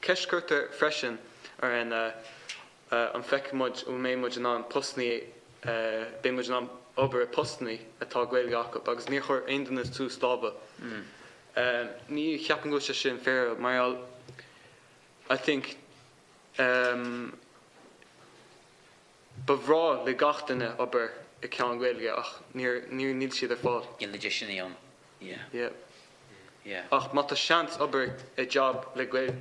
Ceist curtha freisin orainn an bhfeicfidh muid, an mbeidh muid in ann postannaí, beidh muid in ann obair i postannaí atá Gaeilge acu agus níor chuir aon duine suas lámha. Ní cheapaim go bhfuil sé sin fair mar gheall I think ba bhreá le gach duine obair i ceann Gaeilge ach níor níl siad ar fáil. Níl na deiseanna ann. Yeah. Yeah. Yeah. Ach má tá seans obair i job le Gaeilge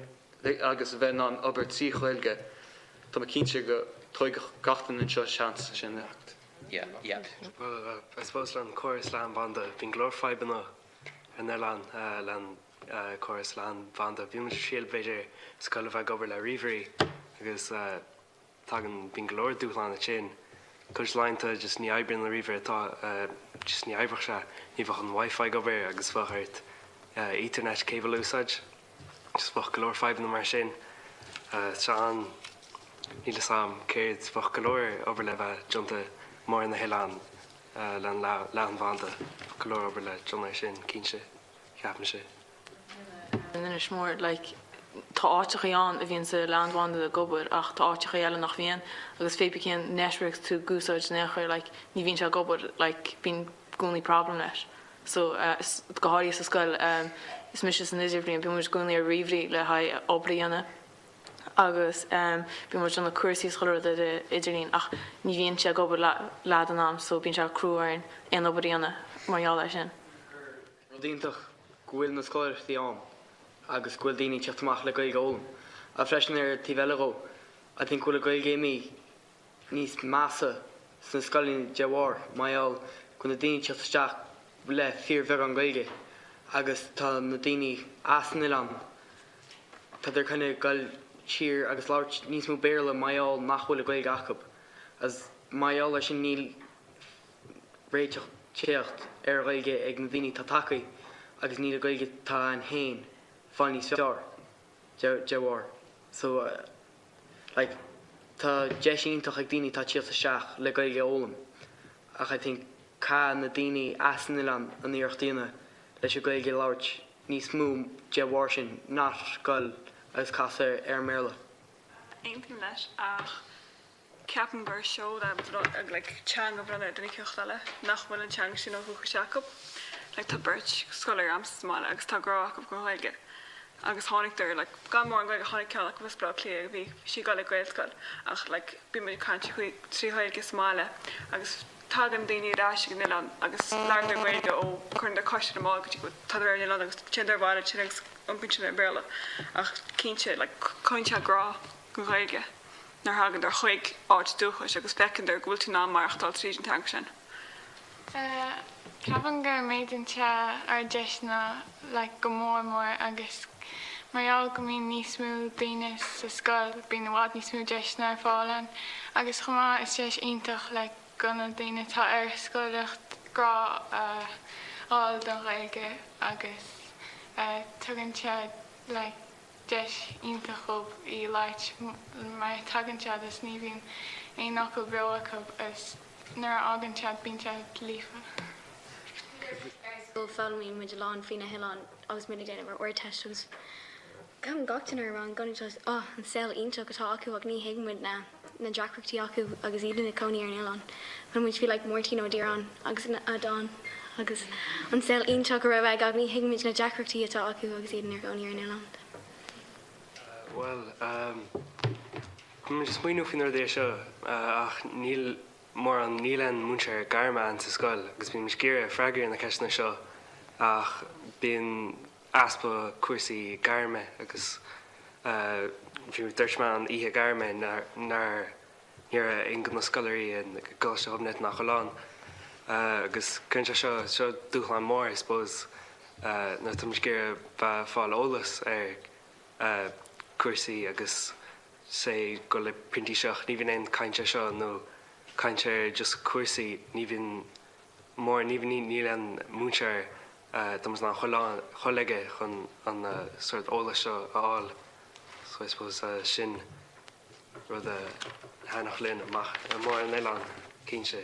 agus a bheith in ann obair trí Ghaeilge, tá mé cinnte go dtógfadh gach duine anseo seans sin. Yeah, yeah. Well, I suppose le an córas leathanbhanda, bíonn go leor fadhbanna ar an oileán le an córas leathanbhanda. Bíonn muid ag triail b'fhéidir scoil a bheith ag obair le ríomhairí agus Tagann, bíonn go leor dúshlán ansin. Cuid laethanta just ní oibríonn an ríomhaire atá, just ní oibreodh sé, ní bheadh an wifi ag obair agus bheadh ort ethernet cable a úsáid. Just bheadh go leor fadhbanna mar sin. Tá sé an, níl fhios a'm céard, bheadh go leor obair le bheith déanta mór na hoileán le an leathanbhanda. Bheadh go leor obair le déanamh ar sin, cinnte, ceapaimse. In Inis Mór, like, tá áiteachaí ann a bhíonn sa leathanbhanda ag obair ach tá áiteachaí eile nach bhíonn agus pé bith cén network tú ag úsáid in aon chor like ní bhíonn sé ag obair like bíonn i gcónaí problem leis. So eh go háirithe sa scoil eh is mise san idirbhliain bíonn muid i gcónaí ar ríomhairí le haghaidh obair a dhéanamh agus eh bíonn muid ag déanamh cúrsaí is chuile rud ar an idirlíon ach ní bhíonn sé ag obair leath den am so bíonn sé crua orainn aon obair a dhéanamh mar gheall air sin. Rud iontach go bhfuil na scoláireachtaí ann agus go bhfuil daoine ag teacht amach le Gaeilge a fhoghlaim. Ach freisin ar an taobh eile dhó, I think go bhfuil an Ghaeilge imithe níos measa sna scoileanna de bharr, mar gheall go bhfuil na daoine ag teacht isteach le fíorbheagán Gaeilge agus tá na daoine as an oileán, tádar kind of ag goil siar agus labhairt níos mó Béarla mar gheall nach bhfuil an Ghaeilge acu. Agus mar gheall ar sin níl réiteach teacht ar Ghaeilge ag na daoine atá tagtha agus níl an Ghaeilge atá ann féin fáil níos fearr de bharr. So like tá deis iontach ag daoine atá ag tíocht isteach le Gaeilge a fhoghlaim ach I think caithfidh na daoine as an oileán an iarracht a dhéanamh leis an Ghaeilge a labhairt níos mó de bharr sin not goil agus casadh ar an mBéarla. Aontaím leis ach Ceapaim gur seoid a like teanga a bhronnadh ar duine eicíocht eile nach bhfuil an teanga sin ó dhúchas acu. Like tá beirt scoláirí a'msa sa mbaile agus tá grá acu don Ghaeilge agus tháinig like gan mórán Gaeilge tháinig ceann acu as Baile Átha Cliath bhí sí ag dul ag Gaelscoil ach like bíonn muid ag caint trí Ghaeilge sa mbaile agus tagann daoine ar ais ag an oileán agus labhraíodar Gaeilge ó cuireadar cos ar an mbád go dtí go tádar ar an oileán agus téadar abhaile ansin agus iompaíonn siad ar an Béarla ach cinnte like cothaíonn sé grá don Ghaeilge. nuair a thagann tú chuig áit dúchais agus feiceann tú go bhfuil tú in ann maireachtáil tríd an teanga sin. Ceapaim go méadaíonn sé ár deiseanna like go mór mór agus mar gheall go mbíonn níos mó daoine sa scoil bíonn i bhfad níos mó deiseanna ar fáil ann agus chomh maith is deis iontach like go na daoine atá ar scoláireacht grá a fháil don Ghaeilge agus tugann sé like deis iontach dhóibh í a labhairt mar tagann siad is ní bhíonn aon fhocal beo acu is nuair a fhágann siad bíonn siad líofa. Ar scoil foghlaimíonn muid a lán faoi na hoileáin agus muid ag déanamh ar Ardteist agus ceapaim gach duine ar rang i gcónaí tá oh an saol iontach atá acu ach ní thuigeann muid na na deacrachtaí acu agus iad ina cónaí ar an oileán. Chuala muid faoi like Máirtín Ó Direáin agus a dán agus an saol iontach a raibh aige ach ní thuigimid na deacrachtaí atá acu agus iad ina gcónaí ar an oileán. Bhuel, bhí muid ag smaoineamh faoi na rudaí seo ach níl mórán, níl aon múinteoir gairme ann sa scoil agus bíonn muid ag iarraidh freagraí ar na ceisteanna seo ach bíonn easpa cúrsaí gairme agus bhí, dúirt mé an oíche gairme nár, ní raibh aon de na scoláirí i gColáiste Ghobnait nach bhfuil ann agus cuireann sé seo, seo dúshlán mór I suppose nuair atá muid ag iarraidh bheith ag fáil eolas ar cúrsaí agus say dul le printíseach, ní bhíonn aon caint ar seo nó caint ar just cúrsaí, ní bhíonn mór, ní bhíonn, níl aon múinteoir Tá muid in ann dhul aige chun an sórt eolais seo a fháil so I suppose sin rud a thaitneodh linn amach mór an oileán cinnte.